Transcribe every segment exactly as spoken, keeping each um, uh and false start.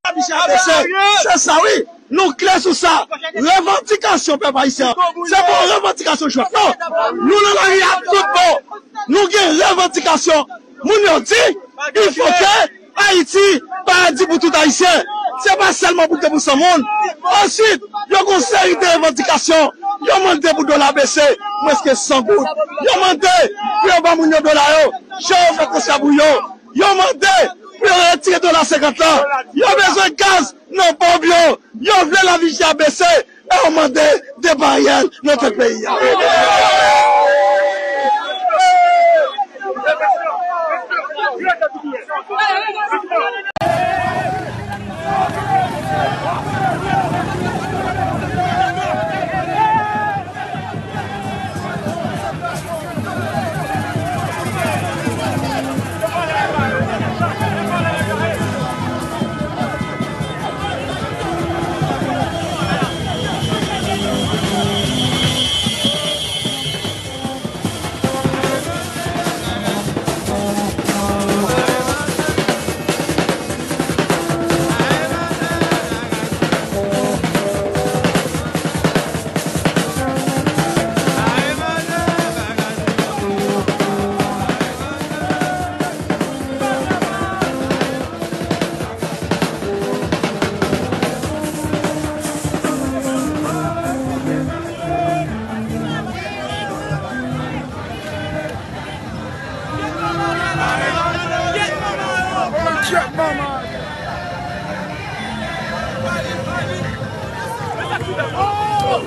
Lavi chè a bese. Se sa wi. Nou klè sou sa. Revandikasyon pèp ayisyen an, se pa yon revandikasyon jwèt non. Nou nan lari a tout bon. Nou gen revandikasyon. Moun yo di, il faut que Ayiti paradi pou tout Ayisyen. Se pa sèlman pou de pou san moun. Answit, yo gen yon seri de revandikasyon. Yo mande pou dola bese, prèske san goud. Yo mande pou yo ba moun yo dola yo, jan yo fè transfè pou yo. Yo mande pou yo retire dola senkant lan. Yo bezwen gaz nan ponp yo. Yo vle lavi chè a bese. E yo mande depa Ariel nan tèt peyi a.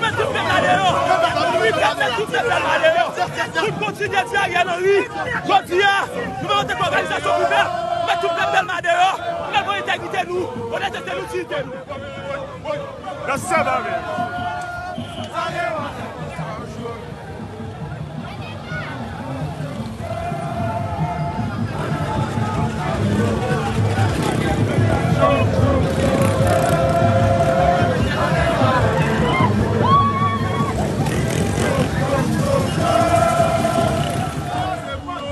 Met tout pèp la deyò. Wi, pèp, met tout pèp la deyò. Pou n kontinye di Ariel Henry, jodi a, nou menm antanke òganizasyon pou pèp, met tout pèp Dèlma deyò. Nou pral pran entegrite nou, onètete nou, diyite nou. Nan san dòmi.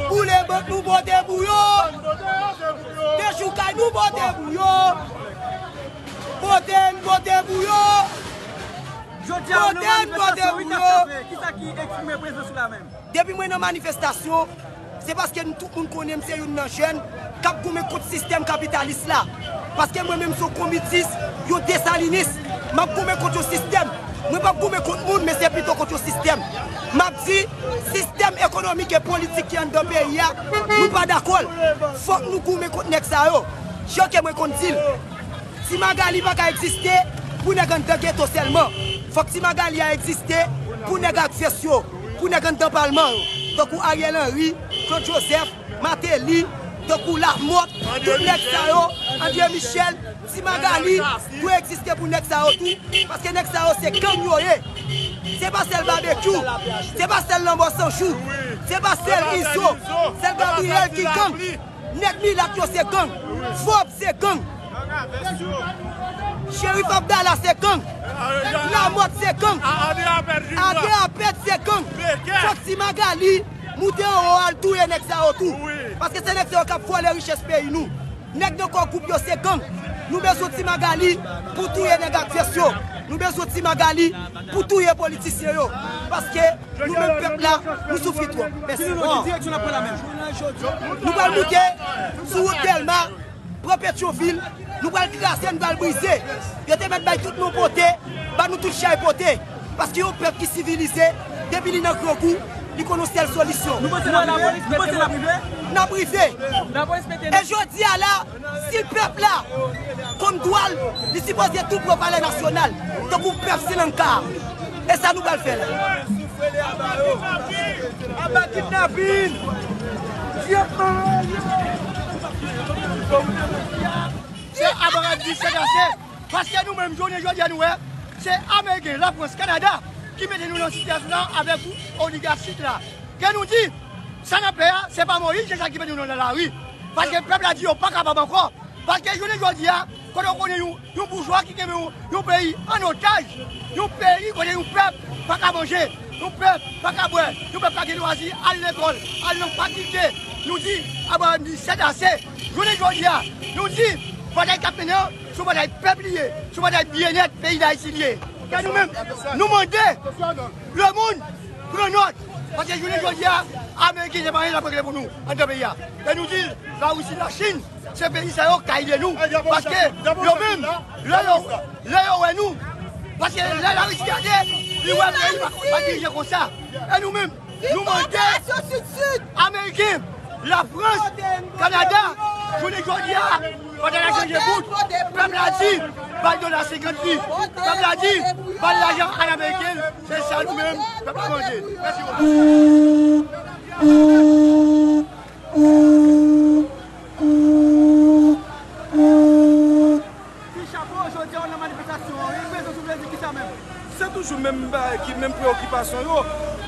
Boule bank nou vote pou yo. Dechoukay nou vote pou yo. Vote n vote pou yo. Jodi a, nou nan manifestasyon, wi, k ap chape. Kisa ki eksprime prezans ou la menm? Depi mwen nan manifestasyon, se paske n tout moun konnen m se youn nan jèn k ap goumen kont sistèm kapitalis la. Paske mwen menm se yon konbitis, yon desalinis. M ap goumen kont yon sistèm. Mwen p ap goumen kont moun, men se pito kont yon sistèm. M ap di, sistèm ekonomik e politik ki anndan peyi a, nou pa dakò l. Fòk nou goumen kont nèg sa yo. Jan ke mwen konn di l. Ti Magali pa ka egziste pou nèg anndan geto sèlman. Fòk Ti Magali a egziste pou nèg ak vès yo, pou nèg anndan palman yo, tankou Ariel Henry, Claude Joseph, Martelly, tankou Lamothe, tout nèg sa yo, André Michel, Ti Magali, dwe egziste pou nèg sa yo tou, paske nèg sa yo se gang yo ye. Se pa sèl Babekyou, se pa sèl Lanmò San Jou, se pa sèl Izo, sèl Gabriel ki gang. Nèg milat yo se gang. Forbes se gang. Cherif Abdallah se gang. Lamothe se gang. André Apèd se gang. Fòk Ti Magali moute anwo al touye nèg sa yo tou. Paske se nèg sa yo k ap vòlè richès peyi nou. Nèg nan kò gwoup yo se gang. Nou bezwen Ti Magali pou touye nèg ak vès yo. Nou bezwen Ti Magali pou touye politisyen yo. Paske nou menm pèp la, nou soufri twòp. Mèsi. Ki direksyon n ap pran la menm? Nou pral moute sou wout Dèlma, pran Petyonvil, nou pral kraze, nou pral brize. Yo te mèt bay tout nou pote, ba nou tout chay pote. Paske yon pèp ki sivilize, depi li nan grangou, li konn yon sèl solisyon. Nou panse l ap rive? Nou panse l ap rive? N ap rive. Lapolis mete nou. E jodi a la, si pèp la konn dwa l, li sipoze tou pran Palè Nasyonal, tankou pèp Srilanka a. E sa nou pral fè la. Aba kidnapin! Se aba disèt ase. Paske nou menm, jounen jodi a, nou wè, se Ameriken, Lafrans, Kanada ki mete nou nan sitiyasyon sa a avèk oligachi la. Ke nou di, sa n ap fè a, se pa Moyiz, se sa ki mete nou nan lari. Paske pèp la di yo pa kapab ankò. Paske jounen jodi a, kote w konnen yon, yon boujwa ki kenbe yon, yon peyi an otaj, yon peyi kote yon pèp pa ka manje, yon pèp pa ka bwè, yon pèp pa gen lwazi, al lekòl, al nan fakilte. Nou di, aba disèt ase. Jounen jodi a, nou di, batay k ap mennen an, Se yon batay pèp li ye, se yon batay byennèt peyi Dayiti li ye. Kè nou menm, nou mande lemonn pran nòt. Paske jounen jodi a, Ameriken se pa anyen l ap regle pou nou anndan peyi a. E nou di l, Larisi, Lachin, se peyi sa yo k ka ede nou. Paske yo menm, lè yo, lè yo wè nou, paske lè Larisi gade, li wè peyi pa, pa dirije konsa. E nou menm, nou mande Ameriken, Lafrans, Kanada, jounen jodi a, batay la chanje bout. Pèp la di, ba l dola senkant li. Pèp la di, ba l lajan an ameriken. Se sa nou menm, pèp la mande. Mèsi bokou. Ti Chapo, jodi a w nan manifestasyon an wi, prezans ou vle di kisa menm? Se toujou menm bagay ki menm preyokipasyon yo.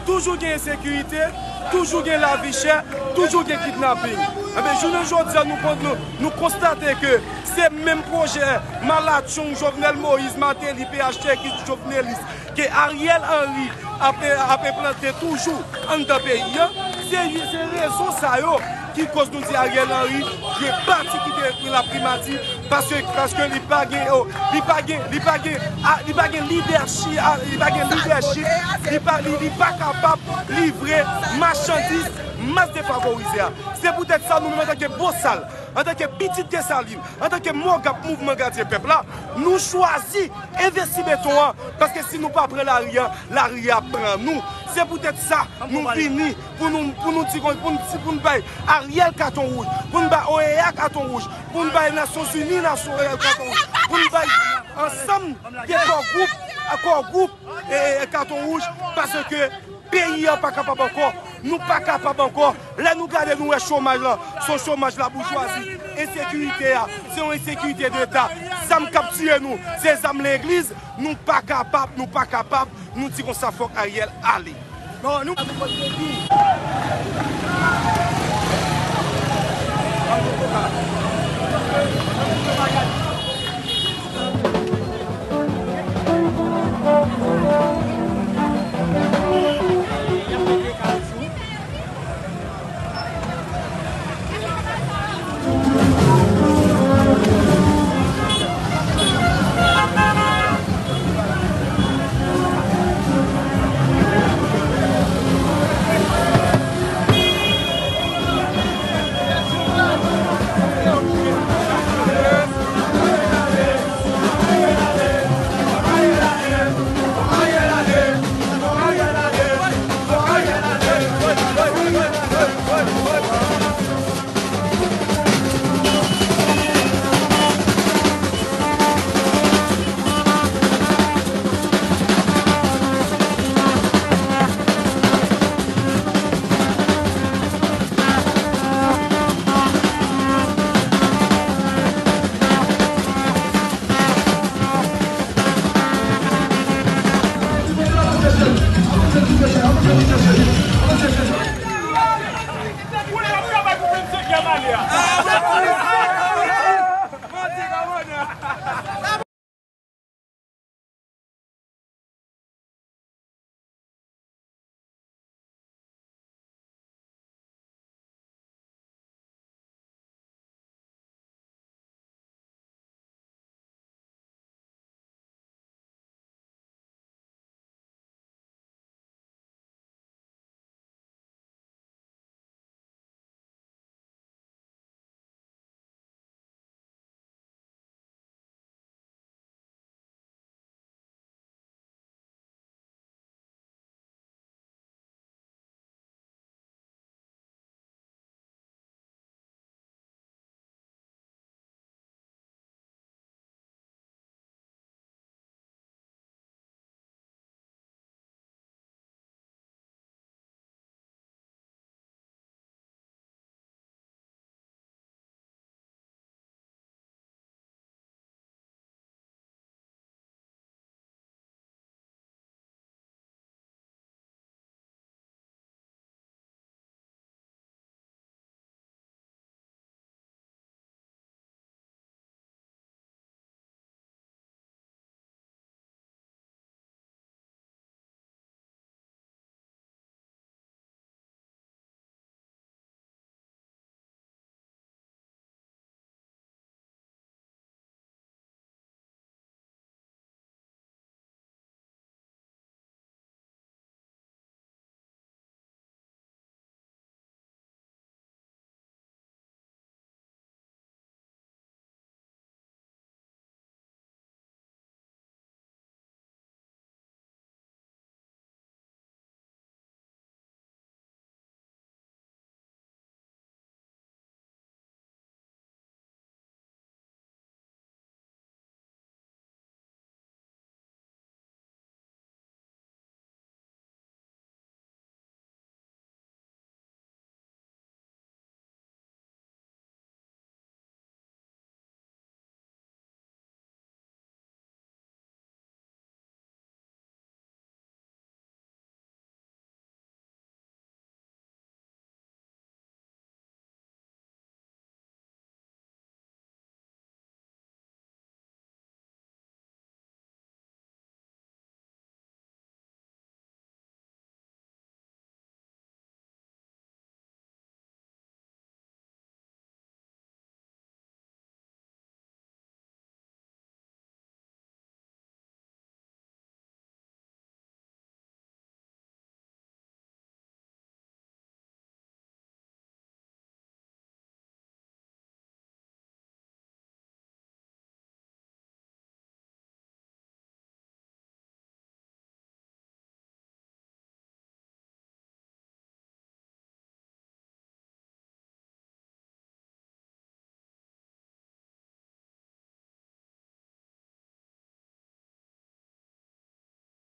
Toujou gen ensekirite, toujou gen lavi chè, toujou gen kidnaping. Enben, jounen jodi a, nou, nou, nou konstate ke se menm pwojè malatchong Jovenel Moïse, Martelly, P H T X, Jovenelis, ke Ariel Henry ap, ap enplante toujou anndan peyi a. Se, se rezon sa yo ki koz nou di Ariel Henry dwe pati kite laprimati, paske, paske li pa gen, oh, li pa gen, li pa gen, ah, li pa gen lidèchi-, ah, li pa gen lidèchip, li pa, li, li pa kapab livre machandiz mas defavorize a. Se poutèt sa, nou menm antanke Bosal, antanke pitit Desalin, antanke Mògap Mouvman Gadyen Pèp la, nou chwazi envesti beton an, paske si nou pa pran lari a, lari a ap pran nou. Se poutèt sa, nou vini pou nou, pou nou di, pou nou, pou nou bay Ariel katon wouj, pou nou bay O E A katon wouj, pou nou bay Nasyonzini, Nasyon, eh, katon wouj, pou nou bay ansanm de kò gwoup, kò gwoup, eh, eh, katon wouj, paske peyi a pa kapab ankò. Nou pa kapab ankò. Lè nou gade, nou wè chomaj lan, se yon chomaj laboujwazi. Ensekirite a, se yon ensekirite deta. Zam k ap tiye nou, se zam legliz. Nou pa kapab, nou pa kapab. Nou di konsa, fòk Ariel ale. Non, nou